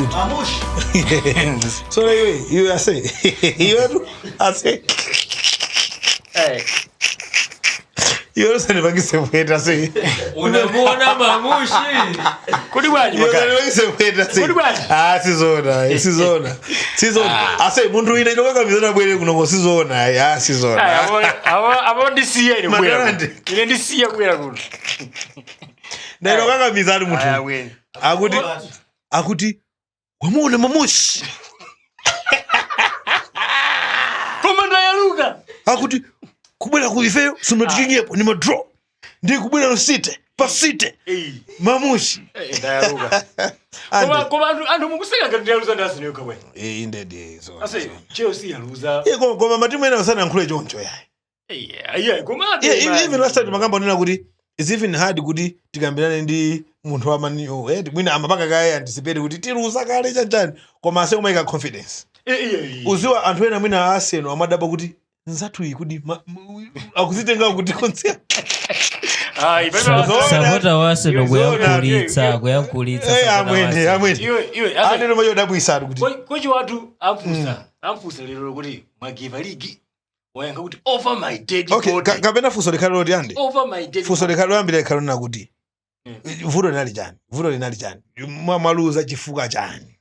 Kuti so iwe, iwe ase, iwe tu ase. Eh. Iwe usandipangise pweta ase. Unamuona Marmoush. Kodi bwanji Iwe makaya? usandipangise pweta ase. Kodi bwanji? Ah, sizona, sizona, sizona ase. Munthu ine ndokakamiza bwere kunoko, sizona. Ah, sizona. Ayi, apo ndisiya ine kubwera kuno. Matalante. Ine ndisiya kubwera kuno. Ndainokakamiza ali Aya, munthu bwene. Akuti wamuona Marmoush. Koma ndayaluka. Akuti kubwera ku ifeyo simunatichinyepo ni madraw, ndi kubwera City pa City. Eh, Marmoush. eh, ndayaluka. Koma anthu mukuseka ngati ndayaluza ndi Arsenal yokha bwana. Indedi so. Ase Chelsea yaluza. Iye, koma matimu ena asanayankhule choncho yayi. Eh, yeah, koma Yeah, even last time makamba onena kuti it's even hard kuti tikambirane ndi munthu wa Man U, eh, mwina amapanga kaye anticipate kuti tiluza kale chanchani, koma ase umayika confidence. Eh, eh, Uziwa anthu ena mwina a Arsenal amadabwa kuti nzathu iyi kuti akuzitenga kuti konse. Ayi, Zoona. Sapota wa Arsenal Zoona. kuyankhulitsa, kuyankhulitsa. Eh, Sapota wa amwene, Arsenal. amwene. Iwe ase Aneno machodabwisa kuti kochi wathu amfusa lero kuti mwagiva ligi, wayankha kuti "Over my dead Okay, body." kapena funso likhale loti ande Over my dead funso body. likhale loyambira likhale lonena kuti vuto linali chani? Vuto linali chani? Mwaluza chifukwa chani?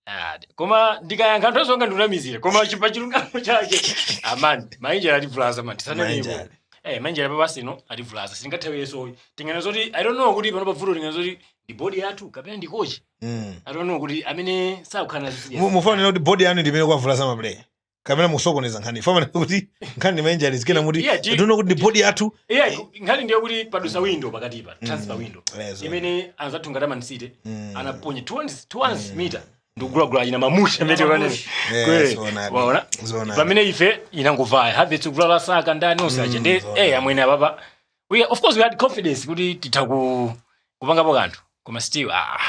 Ah, koma ndikayankha anthu azonga ndikunamizira, koma chipa chilungamo chake amani mainjury ativulaza man, tisaneneko. Ma injury. Eh, mainjury pa Arsenal ativulaza, sitingathawireso. Tingana zoti I don't know kuti pano pa vuto tingana zoti ndi body yathu kapena ndi coach. I don't know kuti amene sakukhala nazo serious. Mufanira kuti body yanu ndimene kwavulaza maplayer kapena musokoneza nkhani? Fanira kuti nkhani ndi mainjuries kena muti Yeah, don't know kuti ndi body yathu. Yeah, nkhani ndiyo kuti padusa window pakatipa, transfer window Lezo. imene anzathu ngati Man City anaponya 200 meter ndikugulagula achina Marmoush amene panene. Yeah, zoonadi. Waona Zoonadi. pamene ife inangovaya Havertz kugula la Saka ndani onse aja ndi eh, amwene apapa we, of course we had confidence kuti titha kupangapo kanthu, koma still, ah,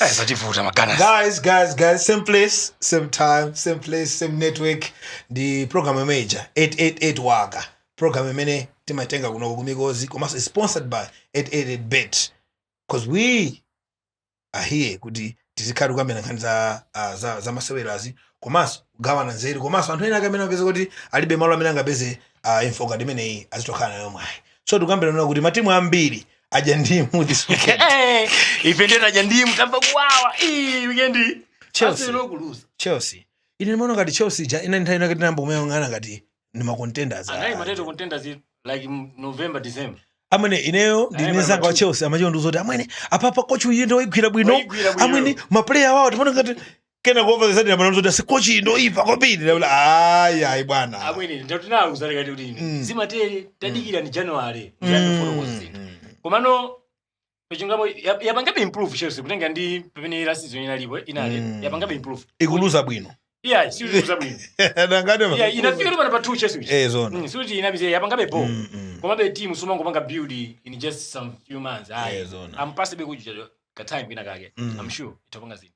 eh, zativuta magana. Guys, guys, guys, same place, same time, same place, same network, ndi program major 888 Waka, program imene timaitenga kunoko kumikozi, komanso is sponsored by 888 Bet, because we are here kuti tizikhala tikukambirana nkhani za masewerazi, komanso kugawana nzeru, komanso anthu ena ake amene amapeza kuti alibe malo amene angapeze info ngati imeneyi azitokhala nayo mwayi. So tikukambirana kuti matimu ambiri adya ndimu this weekend. Eh, ife ndiye tadya ndimu, tamva kuwawa ii weekend. Chelsea. Arsenal kuluza. Chelsea, ine ndimaona ngati Chelsea ja ina nthawi inake tinayamba kumayang'ana ngati ni ma contenders. Anali mateto contenders like in November, December. Amwene, ineyo ndine Ayi, zanga wa number two. Chelsea amachiwa ndizoti amwene apapa coach uyi ndo waigwira bwino. Waigwira bwino. Amwene maplayer wawo timaona ngati kena kuova zisati amana zoti asi coach iyi ndoipa kwambiri. Ndabula ayi, ayi bwana. Amwene, ndatinawuza kati kuti zimatere, tadikira ni January ndiyambe fotokoza zinthu. Komano pachingamo yapangabe improve Chelsea kutenga ndi pamene la season inalipo inali yapangabe improve. Ikuluza bwino. Yeah, siuluza bwino. Nangati Yeah, inafika tu pana pa 2 Chelsea. Eh, zona. Sikuti inabize, yapangabe bo. Komabe team sumangopanga build in just some few months, ayi. Eh, zona. Ampasibe kuja ka time kina kake. I'm sure itapanga zinthu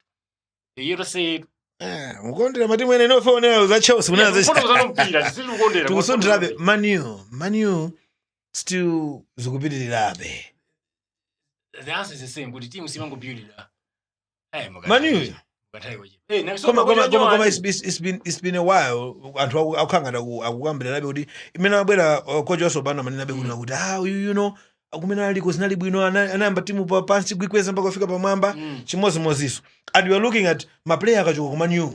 iyo tose. Eh, mukondera matimu ene inofe onera za Chelsea kunena za Kufotokoza mpira tisili kukondera. Tikusonderabe Manu still zikupitirirabe. The answer is the same kuti team simangobuild. Eh, Manu koma it's been a while anthu akukhangana akukambiranabe kuti imene abwera coach watsopano amanena kuti kuti ah, uyu kumene aliko zinali bwino, anayamba timu pa pansi kuikweza mpaka kufika pamwamba. Chimodzimodzinso, and we are looking at maplayer akachoka ku Man U,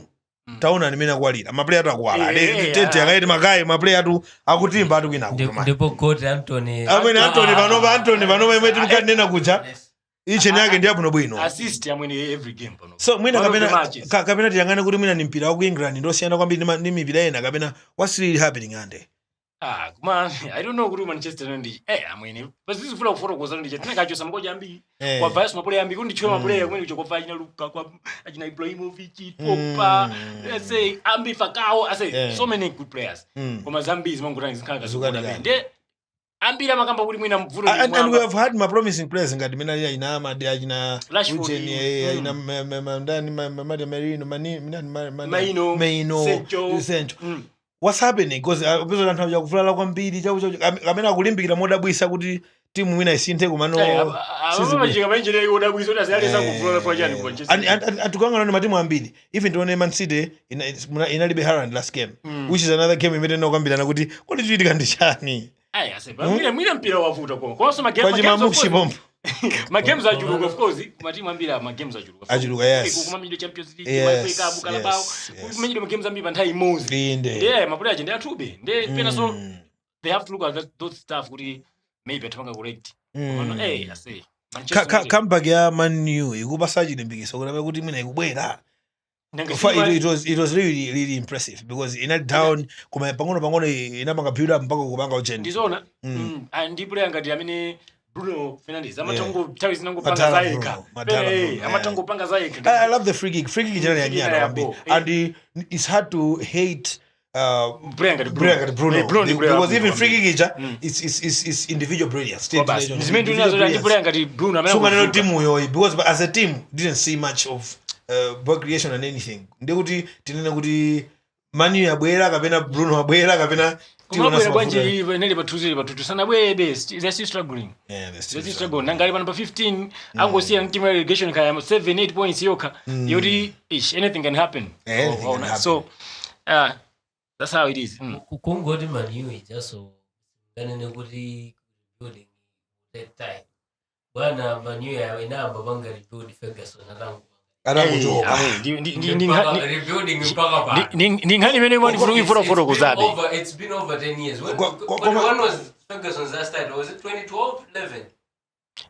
taona nimene akuwalira maplayer atu akuwala. Tete akaiti makayi maplayer atu akutimba atu kwina akutuma. Ndipo goat Antony. Amwene Antony panopa, Antony panopa imwe timukanena kuja icheni yake ndi abwino bwino. Assist amwene every game pano. So mwina One of the kapena matches. kapena tiyang'ane kuti mwina ni mpira wa ku England ndosiyana kwambiri ndi mipira ina, kapena what's really happening ande? Ah, kuma I don't know kuti Manchester ndi eh, amwene pasizifuna kufotokoza ndi tinakachosa makocha ambiri. Kwa vayas maplayer ambiri kuti ndichwe maplayer kumene kucho kwa achina Luka, kwa achina Ibrahimovic, Pogba, let's say ambi Falcao, I say so many good players. Koma zambiri zimangotani zikhala Zikukani. Ndi ambiri amakamba kuti mwina mvuto ndi And we mwamba. have had ma promising players ngati mene ali achina Amad, achina Rashford, Ucheni, achina ndani Merino, Mani ndani Maino, Maino, Sancho. Sancho. What's happening? Because apeza anthu aja kuvulala kwambiri chaku chaku amene akulimbikira modabwisa kuti Timu mwina isinthe kumano. Amachika mainjene yodabwisa kuti azalesa kuvula kwa chani ku Manchester. Atukangana ndi matimu ambiri. Even tione Man City inalibe Haaland last game, which is another game imene tinakambirana kuti kodi chiitika ndi chani. Ayi ase mwina mpira wavuta koma komanso ma game Pachimamushi pompo. Ma games achuluka, of course, matimu ambiri ma games achuluka. Achuluka, yes. Kumamenyedwa Champions League, FA Cup, Carabao, kumenyedwa ma games ambiri pa nthawi imodzi. Inde. Ndiye maplayer aja ndi athube, ndiye pena so they have to look at those stuff kuti maybe atapanga correct. Komano ase Manchester United- Comeback ya Man U ikupasa chilimbikitso kuti kuti mwina ikubwera. Nanga It was really really impressive because inali down koma pang'ono pang'ono inapanga build up mpaka kupanga ucheni. Ndizona. Ndi player ngati amene Bruno Fernandes amatango nthawi zinangopanga Madala zayekha. Bruno, Madala Bruno, Amatangopanga zayekha. I love the free kick. Free kick inali Free kick yanyana inali kwambiri. yapo. And it's hard to hate Player ngati Bruno, ngati Bruno. Eh, Bruno ndi player Because even wabwino free kick ija Mm. it's individual brilliance. Kwa basi. Zimene ndinazo ndi player ngati Bruno amene Sunganeno akuvuka. timu yoyi because but as a team didn't see much of ball creation and anything. Ndikuti tinene kuti Man U yabwera kapena Bruno abwera kapena Kumabwera bwanji inali pa 2-0 pa 2 sanabwerebe, they're still struggling. Yeah, they're still They're still struggling. Nanga ali pano pa 15, angosiya timu ya relegation kaya 7 8 points yokha yoti ish, anything can happen. Yeah, anything can happen. So that's how it is. Kungoti Man U ijaso nganene kuti building take time bwana. Man U yawo inayamba panga rebuild Ferguson atangu Atakuchoka. Rebuilding mpaka pa Ndi nkhani imene ifuna kufotokozabe. It's been over 10 years. When was Ferguson's last title? Was it 2012, 11?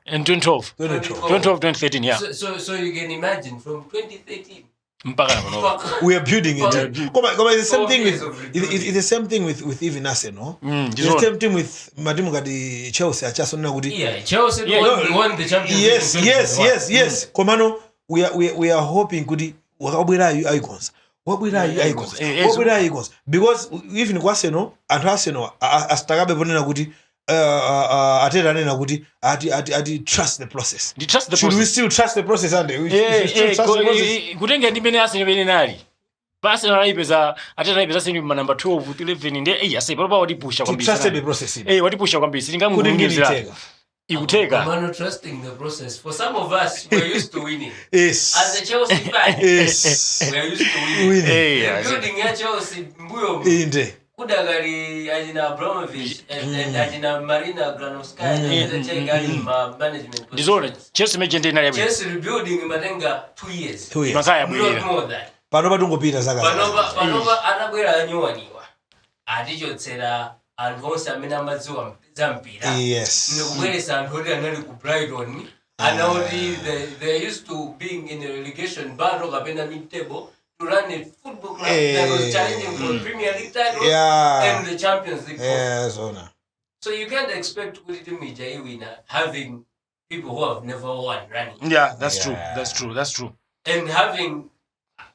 In 2012. 2012. 2012, 2013, yeah. So you can imagine from 2013 mpaka pano. mpaka We are building it. Koma it's the same 4 thing years with of it's the same thing with even Arsenal. It's the Ndizona. same thing with matimu ngati Chelsea achasonena kuti Yeah, Chelsea won the Champions League in Yes. 2021. Yes. Komano we are hoping kuti wakabwerayu ayikonza, wabwerayu ayikonza, wabwerayu ayikonza, because even ku Arsenal, anthu Arsenal asitakabe ponena kuti Arteta anena kuti ati trust the process. Ndi trust the Should we process. still trust the process, and we should still trust the process? Kutenga ndi imene Arsenal imene nali pa Arsenal anayipeza, Arteta anayipeza Arsenal ma number 12, 11, ndi ase pano watipusha To kwambiri. trust the process. Watipusha kwambiri. Kuti Sitingamungizira. ngini Ikuteka. Komano trusting the process. For some of us, we're used to winning. As a Chelsea fan, we're used to winning. Winning. The building ya Chelsea mbuyo Inde. kudakali achina Abramovich and achina Marina Granovskaya and Petr ali ma management Ndizona. positions. Chelsea imene inali yabwino. Chelsea rebuilding imatenga 2 years. 2 years. Makaya Not bwera. more than. Pano patungopita zaka Panopa zaka. panopa anabwera anyuwaniwa. Atichotsera anthu onse amene amadziwa za mpira. Ndikubweresa anthu oti anali ku Brighton, anaoti they used to being in a relegation battle kapena mid table to run a football club that was challenging for Premier League titles and the Champions League trophy. Yeah, zona. So you can't expect kuti timu ija iwina having people who have never won running Yeah, that's true. Yeah. That's true. That's true. And having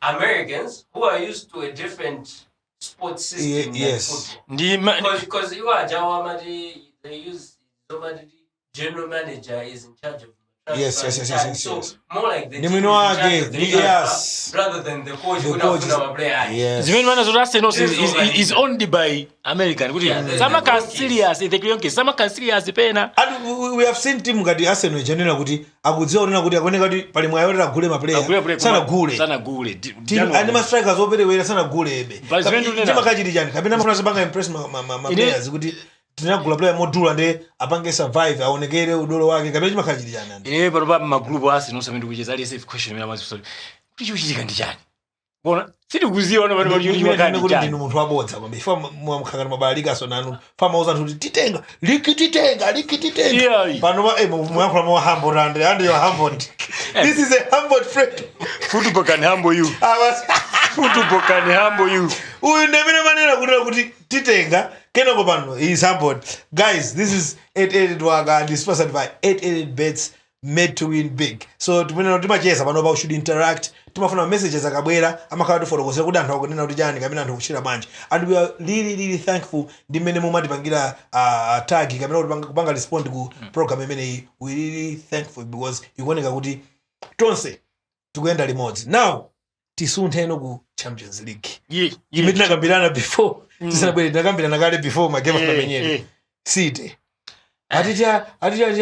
Americans who are used to a different sports system than football. Ndi Because you are Jawamati, they use somebody, general manager is in charge of transfer and So more like the Ndi team mwini is in charge wake. of the transfer rather than the coach The who coach is our player. Zimene mana zoti Arsenal This is owned by American kuti Yeah, the samaka Kroenkes. serious, the Kroenkes samaka serious pena. And we have seen team ngati Arsenal ichanena kuti akudziwa kunena kuti akuoneka kuti pali mwayi oti agule Agule ma player player sanagule. Sanagule. Team and ma strikers operewera sanagule ebe. But zimene ndikunena- Chimakachiti chani kapena mafuna zipanga impress ma players kuti tinagula player modula ndi apange survive aonekere udolo wake kapena chimakachiti chani andi. Ine pano pa magrupu a Arsenal samene ndikucheza aliyense question imene amazifunsa kuti chikuchitika ndi chani, bona sitikuziwa ono pano pali Ndine chimakhala ndi kuti chani. ndinu munthu wabodza kwambiri fa mwamkhangani mabalalikaso nanu fa mauza anthu kuti titenga ligi, titenga ligi, titenga. Yeah. Pano muyankhula mwa humble and you are humbled. This is a humbled friend. Football can humble you. Football can humble you. Uyu ndi amene manena kunena kuti titenga kenako pano he is humbled. Guys, this is 888 Waka and is sponsored by 888 Bets, made to win big. So timenena timacheza panopa, we should interact. Timafuna messages akabwera amakhala tifotokozera kuti anthu akunena kuti chani kapena anthu akuchita bwanji, and we are really really thankful ndi mmene mumatipangira tag kapena kupanga respond ku program imeneyi. We really thankful because ikuoneka kuti tonse tikuyenda limodzi. Now tisuntheno ku Champions League imene tinakambirana before tisanabwere, tinakambirana kale before magame anamenyedwa. City. Ati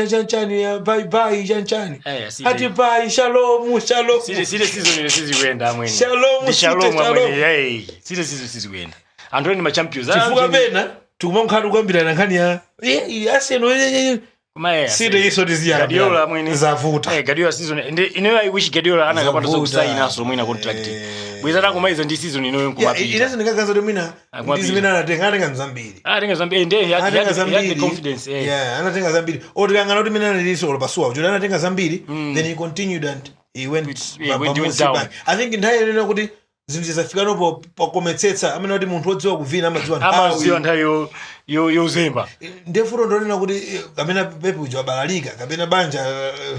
chanchani, bye bye chanchani. Eh, City. Ati bye, shalom, shalom. City season ile sizikuyenda amwene. Shalom, Ndi shalom City, amwene. shalom. Hey, City season sizikuyenda. Anthu ndi ma champions. Chifukwa pena tikumankhani kukambirana nkhani ya Arsenal, Koma eh, City iso Guardiola amwene. Zavuta. Eh, Guardiola season. Ndi ineyo I wish Guardiola anakapanda Zavuta. zokusaina so mwina contract. Eh. Bweza takumaiza ndi season inoyo Yeah, nkumapita. inenso ndingaganiza kuti mwina Akumapita. ndi zimene anatenga nzambiri. Ah, tenga zambiri. Ndi he had, Anatenga he had the zambiri. confidence. Eh. Yeah, anatenga zambiri. Otikangana kuti mene analiso olopasuwa kuti anatenga zambiri, then he continued and he went Yeah, went pamusi down. back. I think nthawi yenena kuti zinthu zizafikanopo pakometsetsa amene kuti munthu wodziwa kuvina amadziwa Amaziwa nthawi. nthawi yozemba. Ndefuto ndonena kuti kapena Pep uja wabalalika, kapena banja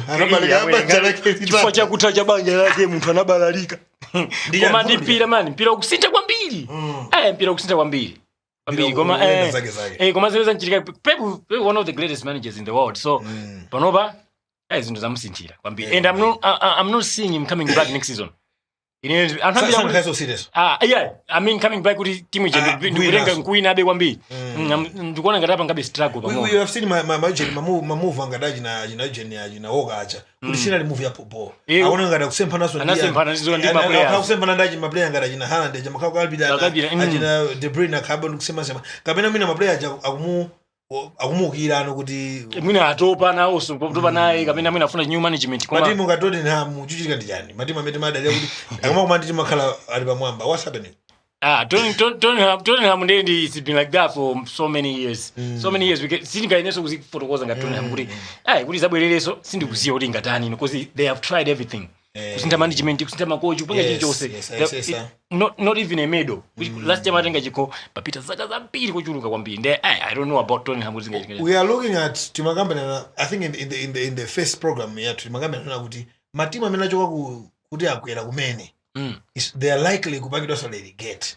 anabalika banja lake. Chifukwa chakutha cha banja lake munthu anabalalika. Ndi Koma ndi chani? mpira mani, mpira ukusintha kwambiri. Eh, mpira ukusintha kwambiri kwambiri. Mpira Koma ukuyenda eh zake zake. eh, koma zimene zanchitika Pep, one of the greatest managers in the world, so panopa zinthu zamusinthira kwambiri and I'm not seeing him coming back next season. Ine anthu ambiri Sankhaiso serious. Ah, yeah, I mean coming back kuti timu ije Ah, ndikutenga kuwinaso. nkuwinabe kwambiri. Ndikuona ngati apa ngabe struggle We pang'ono. have seen ma move angati achina Eugene, achina Walker acha kuti sinali move ya popo. Aona ngati akusemphana so. Anasemphana ndizo ndi ma players. Akusemphana ndi ma player ngati achina Haaland acha makhala kalbida. Akabira. Achina De Bruyne akaba ndikusema sema. Kapena mina ma player acha akumukira ano kuti Mwina atopa nawonso, kutopa naye, kapena mwina afuna new management, koma matimu ngati Tottenham chuchitika ndi chani? Matimu amene timadalira kuti akamakoma ndi timakhala ali pamwamba. What's happening? Ah, Tottenham ndi it's been like that for so many years. So many years. Sindingayenenso kuzifotokoza ngati Tottenham kuti ayi kuti zabwerereso sindikuziwa kuti ingatani because they have tried everything. Kusintha management, kusintha makochi, kupanga chilichonse. Yes, sir. Not even a medal. Which last time atenga chikho papita zaka zambiri kuchuluka kwambiri. Nde I don't know about Tottenham kuti zingachitika. We are looking at timakambirana, I think in the first program yathu timakambirana kuti matimu amene achoka kuti akwera kumene they are likely kupangidwa relegate,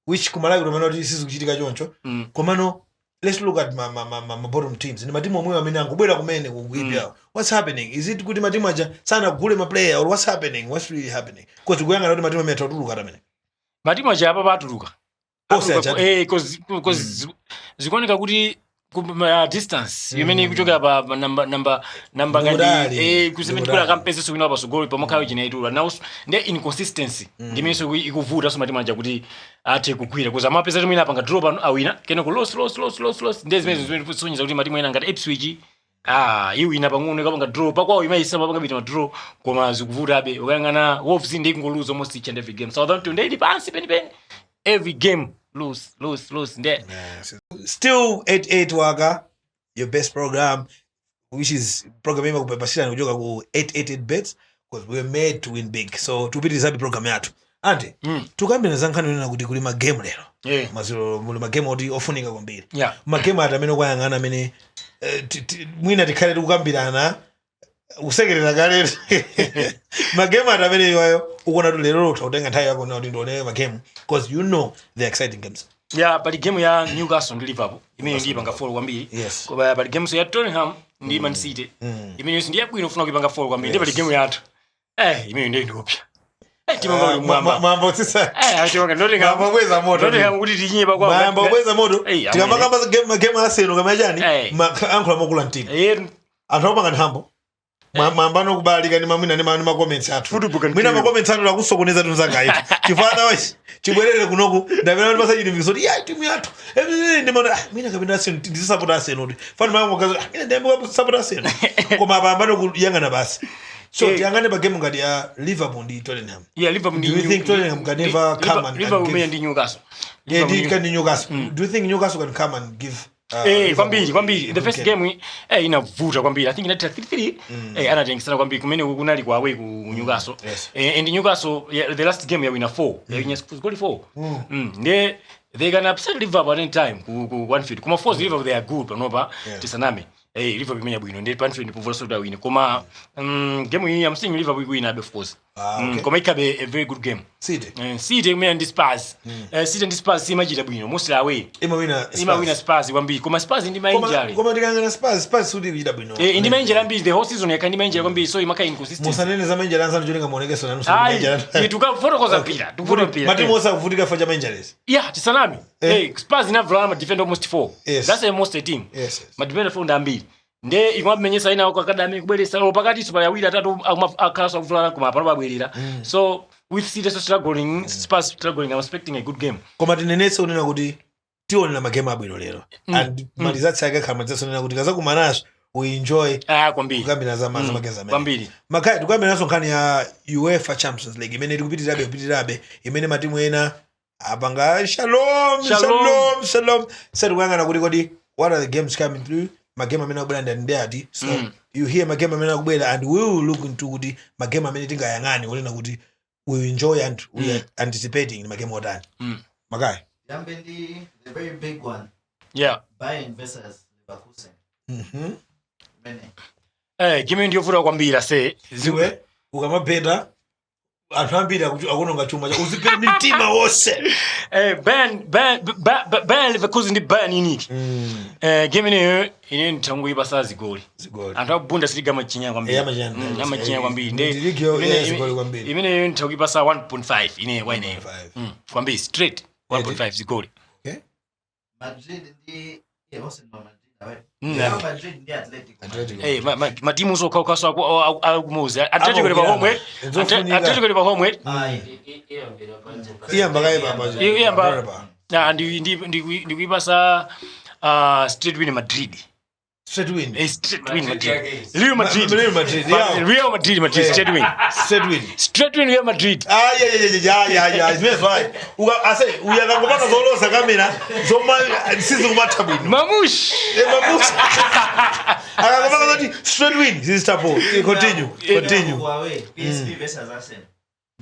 which kumalawi kumene kuti sizikuchitika choncho. Komano let's look at ma bottom teams, ndi matimu omwewo amene angobwera kumene ku EPL. What's happening? Is it kuti matimu aja sanagule ma player or what's happening? What's really happening? Because kuyang'ana kuti matimu amene atuluka amene Matimu aja apa patuluka. Onse aja. Eh, 'cause zikuoneka kuti distance imene ikuchokera pa number ngati Ndikudali. kusemene Ndikudali. tikula kampeseso wina pasogolo pamakhayo chinaitula now ndi inconsistency ndimenso ikuvuta so matimu aja kuti athe kugwira kuza amapeza kuti mwina apanga draw pano, awina kenako loss, loss, loss, loss, loss. Ndiye zimene zimene kuti matimu ena ngati Ipswich, ah, iwina pang'ono, ikapanga draw pakwawo, imayisa mapanga bita ma draw, koma zikuvutabe. Ukayang'ana Wolves ndi ikungoluza almost each and every game. Southampton ndi ili pansi penipeni, every game lose, lose, lose nde Still 88 Waka, your best program, which is program imakupapasirani kuchoka ku 888 Bets because we were made to win big. So tupitirizabe program yathu ante tukambirana za nkhani yonena kuti kuli magame lero maziro, muli magame oti ofunika kwambiri. Magame ati amene ukayang'ana amene mwina tikhale tikukambirana kusekerera kale? Magame ati amene iwayo ukuona kuti lero utha kutenga nthawi yako kuti ndionere magame because you know the exciting games? Yeah, pali game ya Newcastle ndi Liverpool imene ndiyipanga follow kwambiri. Koma pali game so ya Tottenham ndi Man City imene ndi yabwino, ufuna kuipanga follow kwambiri. Ndi pali game yathu imene ndiyo ndiopya timanga uli mwamba. Mwamba tsitsa. Timanga Nottingham. Mwamba kweza moto. Nottingham kuti tinye pa kwa. Mwamba kweza moto. Amwene. Tikamakamba game Arsenal kama chani, ankhula mokula mtima. Anthu akupanga nthambo. Mwambano kubalika ndi mamwina ndi ma comments athu. Football can Mwina kill. ma comments athu akusokoneza tunzangayo. Chifukwa otherwise chibwerere kunoku ndamene kuti pasachilimbikitso kuti ya timu yathu. Ndimaona mwina kapena Arsenal ndisapota Arsenal kuti. Fani mangu kazo mwina ndiyambe kusapota Arsenal. Koma apa ambano kuyang'ana basi. So tiyang'ane pa game ngati ya Liverpool ndi Tottenham. Yeah, Liverpool Do you think Tottenham can ever come and Liverpool give imene ndi Newcastle. Yeah, Liverpool can Newcastle. Do you think Newcastle can come and give Eh, kwambiri kwambiri. The first game? game inavuta kwambiri. I think inatha 3-3. Anatengesana kwambiri kumene kunali kwa away ku Newcastle. And Newcastle, yeah, the last game yawina 4. Yawina goal 4. Nde they can upset Liverpool at any time ku Anfield. Koma force Liverpool, they are good panopa. Tisaname. Liverpool imenya bwino. Nde pa Anfield ndipo so awine. Koma game iyi I'm seeing Liverpool ikuwina, of course. Ah, okay. Koma ikhabe a very good game. City. City kumene ndi Spurs. City ndi Spurs simachita bwino, mostly away. Imawina. Imawina Spurs kwambiri, koma Spurs ndi Koma ma injury. koma tikangana Spurs, Spurs sudi kuchita bwino. Ndi ma injury ambiri, the whole season yakha ndi ma injury kwambiri, so imakhala inconsistent. Musanene za ma injury anzanu, cholinga muonekeso nanu Ayi, tukafotokoza mpira, tikufotokoza mpira. Matimu osakuvutika fa cha ma injuries. Yeah, tisanami. Eh, Spurs inavulala ma defender almost 4. That's almost a team. Yes. Ma defender 4 ndi ambiri. Nde ikumamenyesa ina kwa academy kubweresa lo pakati so pali awiri atatu akhala akuvulala, koma pano babwerera. So with City so struggling, Spurs struggling, I'm expecting a good game. Koma tinenetse kunena kuti tionera magame abwino lero and ma results ake akhala ma results onena kuti kazakumanaso we enjoy Ah, kwambiri. kukambira za ma magames amene. Kwambiri. Makhaya tikuyambiranso nkhani ya UEFA Champions League imene tikupitirirabe, kupitirirabe, imene matimu ena apanga shalom. Shalom. Shalom, shalom. So tikuyang'ana kuti kodi what are the games coming through, magame amene akubwera ndi ati. So you hear magame amene akubwera and we will look into kuti magame amene tingayang'ane kunena kuti we enjoy and we are anticipating ni magame otani. Makaya. Yambe ndi the very big one. Bayern versus Leverkusen. Mene. Eh, game ndiyovuta kwambiri se. Ziwe ukamabeta anthu ambiri akunonga chuma uzipita ndi mtima wonse. Eh, Bayern Leverkusen ndi Bayern Munich. Eh, game ineyo ine ndithangoyipasa zigoli. Zigoli. Anthu aku Bundesliga amachinya kwambiri. Eh, amachinya. Amachinya kwambiri. Ndi ligi zigoli kwambiri. Imeneyo ndithangoyipasa 1.5 ine kwa ineyo. 1.5. Kwambiri straight 1.5 zigoli. Okay. Madrid ndi, yeah, also no Madrid, right? Yeah. Real Madrid ndi Atletico. Atletico. Eh, matimu so khawukhaso akumuzi. Atletico Akugwirana. li pa home. Zofunika. Atletico li pa home. Aye. Iyamba kaye papa. Iyamba. Na ndikuipasa straight win Madrid. Straight win. Eh, straight win Madrid Madrid. against. Real Madrid. Real Madrid, yeah. Real Madrid straight win. Straight win. Straight win Real Madrid. Ah, yeah, yeah. Zimene zwayi. Uka ase uyakangopanga zolosa kamera zoma sizikumatha bwino. Mamush. Eh, mamush. Akangopanga zoti straight win. Sister Paul. Continue. Continue. Huawei, PSV versus Arsenal.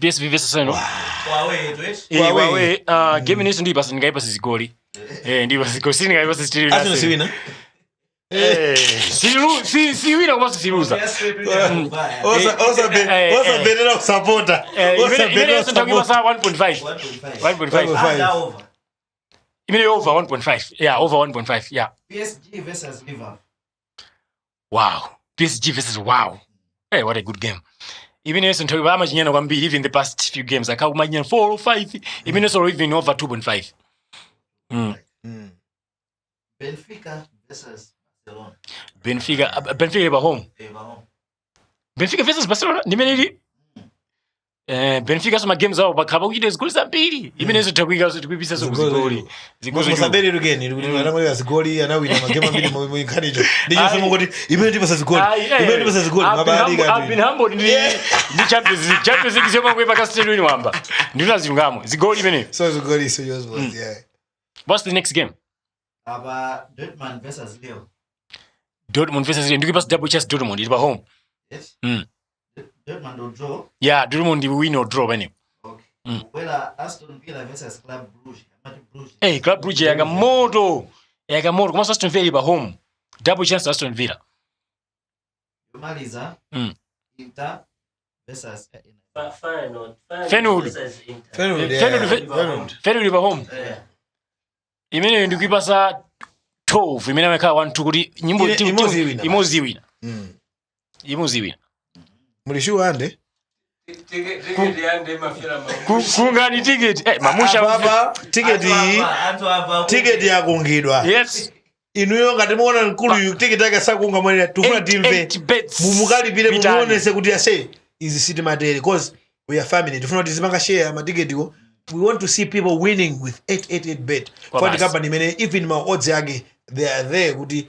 PSV versus Arsenal. Huawei, it Eh, Huawei. Huawei, game ineso ndiyipasa, ndingayipasa zigoli. Eh, ndiyipasa zigoli, sindingayipasa straight win. Arsenal siwina. Eh, siwina komanso siluza. Osa osa be osa benera kusapota. Eh, Osa imene benera ineso kusapota. ndikuipasa 1.5. 1.5. 1.5. And over. Imene over 1.5. Yeah, over 1.5. Yeah. PSG versus Liverpool. Wow. PSG versus, wow. Hey, what a good game. Imenenso nthawi amachinyana kwambiri, even the past few games akhala kumachinyana 4 or 5. Imenenso even over 2.5. Benfica versus Barcelona. Benfica ili pa home. Eh, home. Benfica versus Barcelona ndimene ili. Eh, Benfica so ma games awo pakhala pakuchita zigoli zambiri. Imenenso takuika tikuipisa so kuzigoli. Zigoli zochuluka. Musabere lukeni kuti anamweka zigoli, anawina magame ambiri mu nkhanicho. Ndicho somo kuti imene tipasa zigoli. Imene tipasa zigoli mabalika. I've been humbled ndi Champions League. Champions League zomwe kuipaka straight win wamba. Ndina zilungamo. Zigoli imene. So zigoli so yours was, yeah. What's the next game? Aba Dortmund versus Lille. Dortmund versus Lille. Ndikuipasa double chance Dortmund ili pa home. Yes. Mm. Dortmund will draw. Yeah, Dortmund win or draw pene. Okay. Mm. Well, Aston Villa versus Club Brugge. Amati Brugge. Hey, Club Brugge yaka moto. Yaka moto. Komanso Aston Villa ili pa home. Double chance Aston Villa. Yomaliza. Inter versus Feyenoord. Feyenoord. Versus Inter. Feyenoord, yeah. Feyenoord, Feyenoord. Feyenoord ili pa home. Yeah. Imene ndikuipasa 12 imene amakhala 1 2 kuti nyimbo Imodzi iwina. Imodzi iwina. Imodzi iwina. Muli sure ande? Tiketi yande mafira. Kungani ticket. Eh, mamusha. Baba, tiketi iyi, Anthu ava. tiketi yakungidwa. Yes. Inuyo ngati muona mkuluyu tiketi yake sakunga mwenera, tufuna timve. Eight bets. Mumukalipire. Vitali. Mumuonese kuti ase izi sitimatere cause we are family. Tifuna kuti zimanga share matiketiwo. We want to see people winning with 888 bet. Kwa Fati basi. company imene even ma odds yake they are there kuti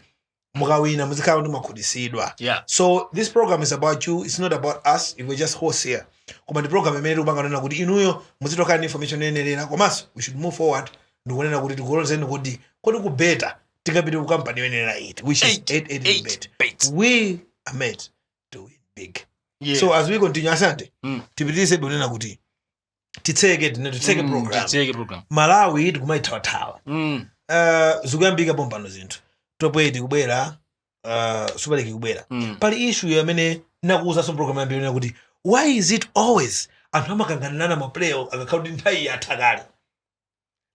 mukawina muzikhala kuti mwakhutisidwa. So this program is about you, it's not about us. We're just hosts here, koma ndi program imene tikupanga nena kuti inuyo muzitokhala ndi information yoyenerera, komanso we should move forward ndikunena kuti tikulonzeni kuti kodi kubeta tingapite ku company yoyenera iti, which is 888 bet. Bets. We are made to win big. Yeah. So as we continue, asante. Tipitirize kunena kuti titseke tine titseke program. Titseke program. Malawi tikumaithawathawa. Zikuyambika pompano zinthu, top 8 kubwera, Super League kubwera. Pali issue amene nakuwuzanso program yambiri kuti Why is it always anthu amakanganirana maplayer akakhala kuti nthawi yatha kale?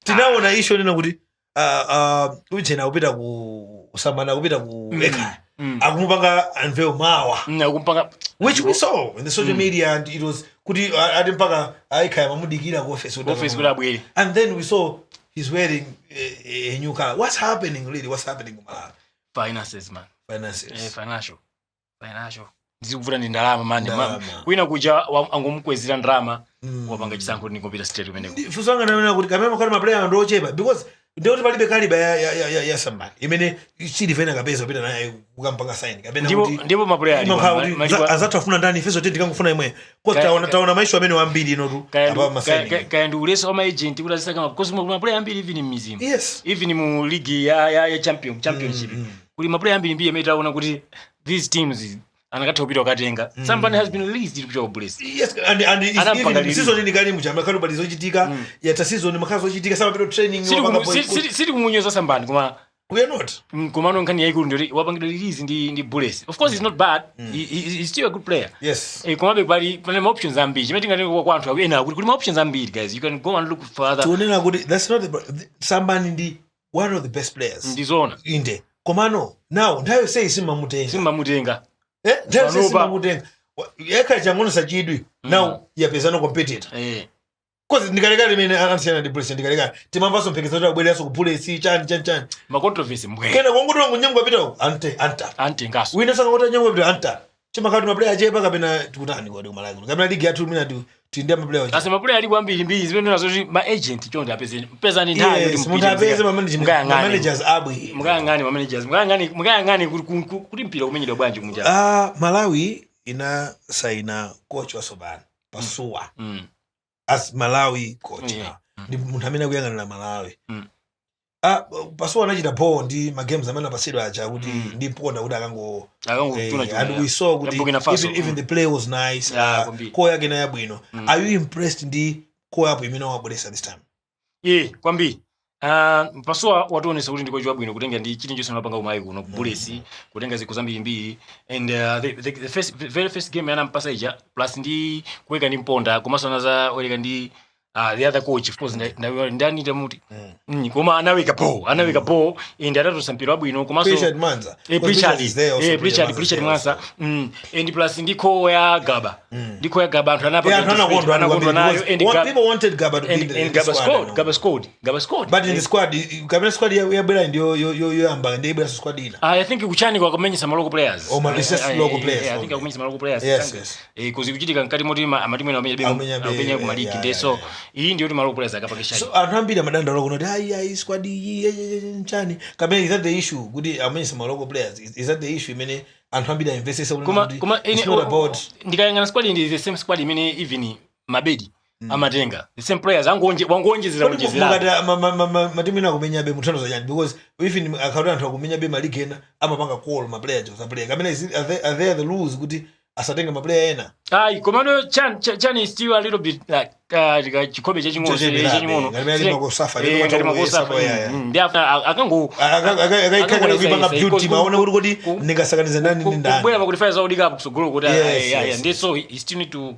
Tinaona issue nena kuti ujena akupita ku Sambani, akupita ku Ekhaya, akumupanga unveil mawa, Akumpanga which we saw in the social media, and it was kuti ati mpaka Ekhaya mamudikira ku office kuti office kuti abwere. And then we saw he's wearing a new color. What's happening really? What's happening ku Malawi? Finances, man. Finances. Financial ndizikuvuta ndi ndalama, man. Ndalama. Kwina kuja angomukwezera ndalama, wapanga chisankho kuti ndingopita straight kumeneko. Funso langa ndamena kuti kamene makhala maplayer ndi ochepa, because ndikuti palibe caliber ya Sambani imene Silver kapeza kupita naye kukampanga sign kapena Ndipo kuti ndipo maplayer alipo, imakhala kuti azathu afuna ndani, ifenso titi tikangofuna imwe, cause taona maissue amene wambiri inotu apa masigning. Kaya ndi uleso wa maagent kuti azisaka, because maplayer ambiri even m'mizimu, even mu league ya championship kuli maplayer ambiri mbiri amene taona kuti these teams anakatha kupita kukatenga. Somebody has been released kuchoka ku Bullets. Yes, and it's Anampanga even release. season ini kali muja makhala pali zochitika, yatha season makhala zochitika, samapita training, wapanga Siti kumunyoza Sambani, koma We are not. Komano nkhani yaikulu ndiyoti wapangidwa release ndi Bullets. Of course it's not bad. He's still a good player. Komabe pali ma options ambiri chimene tingatenge kwa anthu ena kuti kuli ma options ambiri, guys. You can go and look further. Tionena kuti that's not the Sambani ndi one of the best players. Ndizona. Inde, komano now nthawi yonseyi simamutenga. Simmamutenga. Nthawi yonseyi Panopa. simamutenga. Yekha chang'ono sachidwi now yapezano competitor, cause ndikalekale imene anasiyana ndi Bullets, ndikalekale timamvanso mphekesera kuti abwereranso ku Bullets, chani chani chani. Ma controversy mbwe. Kena kongoti wangu nyengo apita uku, ante anta Antengaso. Wina sangoti nyengo apita anta chimakhala kuti maplayer achepa kapena tikutani kodi kuMalawi kuno, kapena ligi yathu mina tindi amaplayer ochepa? Ase maplayer alipo ambiri mbiri zimene nazo kuti ma agent chonde apeze pezani nthawi Yes, kuti munthu mupite apeze ma management- mukayang'ane. ma managers abwe. Mukayang'ane ma managers, mukayang'ane kuti mpira kumenyedwa bwanji kunja. Ah, Malawi inasaina coach watsopano, Pasuwa, as Malawi coach. Now ndi munthu amene akuyang'anira Malawi. Ah, Pasuwa anachita ball ndi magames amene apasidwa aja kuti ndi Mponda kuti akango Akangotuna and we saw kuti Burkina Faso. even the play was nice. Yeah, kwambiri. Call yake nayo yabwino. Are you impressed ndi call yapo imene wabweresa this time? Ye, kwambiri. Pasuwa wationesa kuti ndikochi wabwino, kutenga ndi chilichonse anapanga kumayi kuno ku Bullets, kutenga zikho zambirimbiri, and the very first game anampasa ija, plus ndi kuweka ndi Mponda, komanso anaza wereka ndi the other coach, of course ndani tamuti, koma anaweka ball and atatosa mpira wabwino, komanso Richard Mwanza. Pritchard Richard is there also. Pritchard Mwanza is Pritchard there Mwanza also. And plus ndi call ya Gaba, ndi call ya Gaba, anthu anapa Yeah, anthu anakondwa anakondwa nayo because and people wanted Gaba to be in the, and in the Gaba squad, scored. I know. Gaba scored. But in the squad, kapena squad yabwera ndiyo yoyamba, ndiyo ibwera squad ina. I think kuchani kwa kumenyesa ma local players. Oh, it's just local players I think only. akumenyesa ma local players. Yes. Kuzi kuchitika mkati moti amatimu ena amenya Amenya amenya ku maligi yeah, nde so iyi ndiyo kuti ma local players akapakisha. So anthu ambiri amadandaula kuno kuti ayi ayi, squad iyi nchani, kapena is that the issue kuti amenyesa ma local players? Is that the issue imene anthu ambiri aimvesesa kuti Koma kuti koma it's not about ndikayang'ana squad, ndi the same squad imene even Mabedi amatenga, the same players, angonje wangonjezera onjezera. Mukati matimu ena akumenyabe, muthandiza chani? Because even akhauti anthu akumenyabe maligi ena amapanga call ma players za player, kapena are there the rules kuti asatenge ma player ena? Ayi, komano chan is still a little bit like chikhobe chaching'ono. Chocheperabe, Chaching'ono. ngati ali makosafa, Ngati makosafa, ndi after akango akaikakana kuipanga beauty, maona kuti kodi ndingasakaniza ndani ndi ndani. Kubwera pakuti five za Cup kusogolo kuti Yes. Ndi so he still need to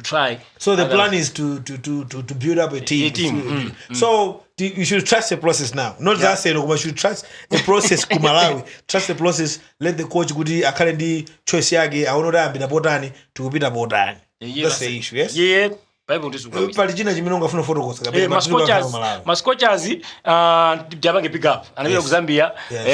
try. So the plan is to build up a team. A team. So you should trust the process now. Not just saying, you should trust the process ku Malawi. Trust the process. Let the coach kuti akhale ndi choice yake, aone kuti ayambira potani, tikupita potani. Yeah. That's the issue, yes? Yeah, Bible ndisuka. Pali china chimene ungafuna kufotokoza kapena Ma matimu Scorchers akhala Malawi? Ma Scorchers tiapange pick up, anapita ku Zambia.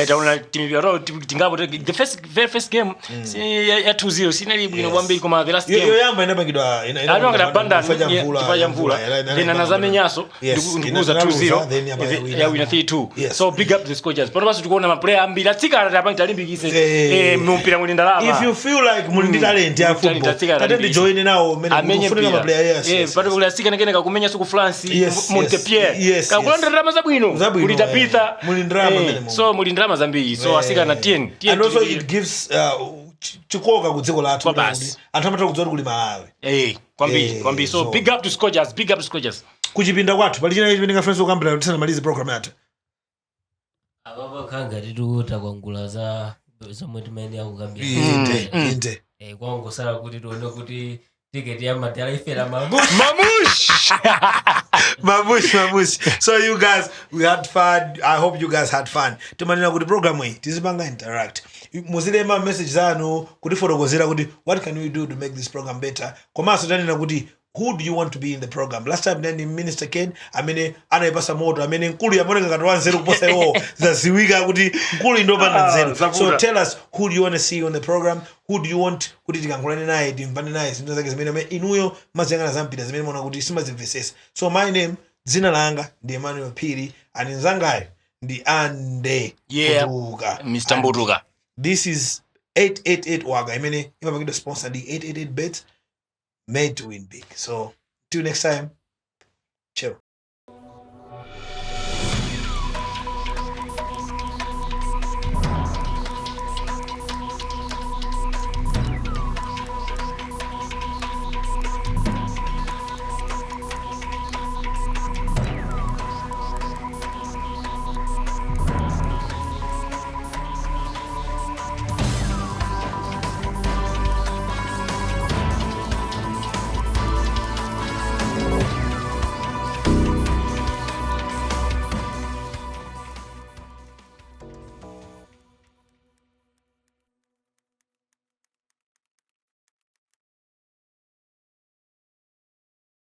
Taona timu yato tingapo the first very first game si ya 2-0 sinali bwino kwambiri, koma the last game Yoyamba inapangidwa anapanga bandani chifukwa cha mvula, chifukwa cha mvula, then anazamenyaso ndikuuza inaluza, 2-0 then yapa yawina. Yawina 3-2. Yes. So big up the Scorchers. Pano paso tikuona maplayer ambiri atsikana, tapange talimbikise mumpira muli ndalama. If you feel like muli ndi talent ya Talent, football, atsikana tate alimbikise. ndijoine nawo mmene Amenye kufunika mpira. maplayer, yes, Pato yes. kuli atsikana kene kakumenya ku France, Yes, Montpellier, kakulanda ndalama zabwino. Zabwino, Kuli Tabitha. Muli ndalama mmene mumo. So muli ndalama zambiri, so asikana tien tien. And also it gives chikoka ku dziko lathu Kwa kuti basi. anthu amatha kudziwa kuti kuli Malawi. Kwambiri, kwambiri. So big up to Scorchers, big up to Scorchers. Kuchipinda kwathu pali china chimene ngafuna kukambira tisanamalize program yathu? Apapo khanga titukuta kwangula za zomwe timayenera kukambira. Inde, inde. Kwangosala kuti tione kuti Tiketi ya madala ifera Marmoush. Marmoush. Marmoush, Marmoush. So you guys, we had fun. I hope you guys had fun. Timanena kuti program iyi tizipanga interact. Muzilemba message zanu kutifotokozera kuti what can we do to make this program better. Komanso tanena kuti who do you want to be in the program? Last time nani Minister Ken amene anayipasa moto, amene mkulu yamaoneka ngati wanzeru kuposa iwowo, zaziwika kuti mkulu indopanda nzeru. So Zavuta. Tell us, who do you want to see on the program? Who do you want kuti tikankhulane naye, timvane naye zinthu zake zimene amene inuyo maziyang'ana za mpira zimene muona kuti simazimvesesa? So my name, dzina langa ndi Emmanuel Phiri, and nzangayo ndi Ande Yeah. Mbutuka. Mr. And Mbutuka. This is 888 Waga imene imapangidwa sponsor ndi 888 Bet, made to win big. So till next time, chill.